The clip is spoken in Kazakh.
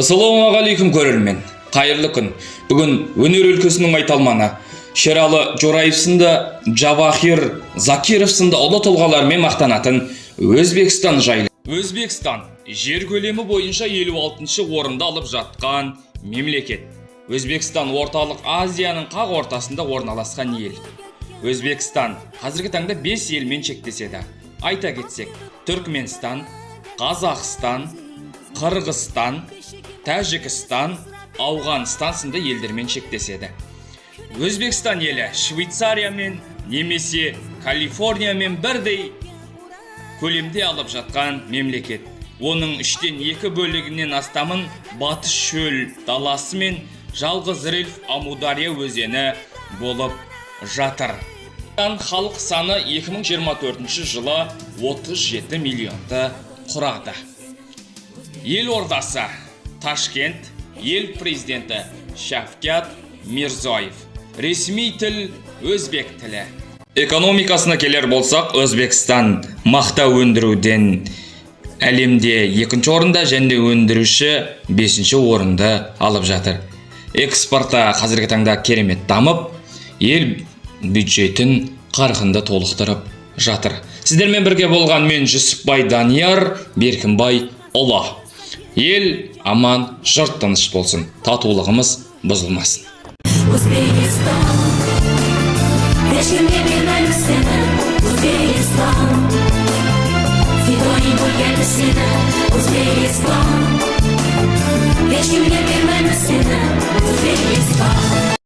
Ассалаумағалейкум, көрермен! Қайырлы күн! Бүгін өнер өлкесінің майталманы Шералы Жораев сынды, Джавахир Закиров сынды ұлы тұлғалармен мақтанатын Өзбекстан жайлы. Өзбекстан жер көлемі бойынша 56 орынды алып жатқан мемлекет. Өзбекстан Орталық Азияның қақ ортасында орналасқан ел. Өзбекстан қазіргі таңда 5 елмен шектеседі. Айта кетсек, Түркменстан, Қазақстан, Қырғызстан, Тәжікстан, Ауғанстан сынды елдермен шектеседі. Өзбекстан елі Швейцариямен немесе Калифорниямен бірдей көлемде алып жатқан мемлекет. Оның үштен екі бөлігінен астамын батыс шөл даласы мен жалғыз рельеф Амудария өзені болып жатыр. Халық саны 2024 жылы 37 миллионды құрады. Ел ордасы Ташкент, ел президенті Шавкат Мирзоев. Ресми тіл өзбек тілі. Экономикасына келер болсақ, Өзбекстан мақта өндіруден әлемде екінші орында және өндіруші бесінші орынды алып жатыр. Экспорты қазіргі таңда керемет дамып, ел бюджетін қарқынды толықтырып жатыр. Сіздермен бірге болған мен, Жүсіпбай Данияр Беркінбай ұлы. Ел аман, жұрт тыныш болсын, татулығымыз бұзылмасын. O'zbekiston, hech kimga bermaymiz seni. O'zbekiston, fidoyi bo'lgan seni. O'zbekiston, hech kimga bermaymiz seni. O'zbekiston.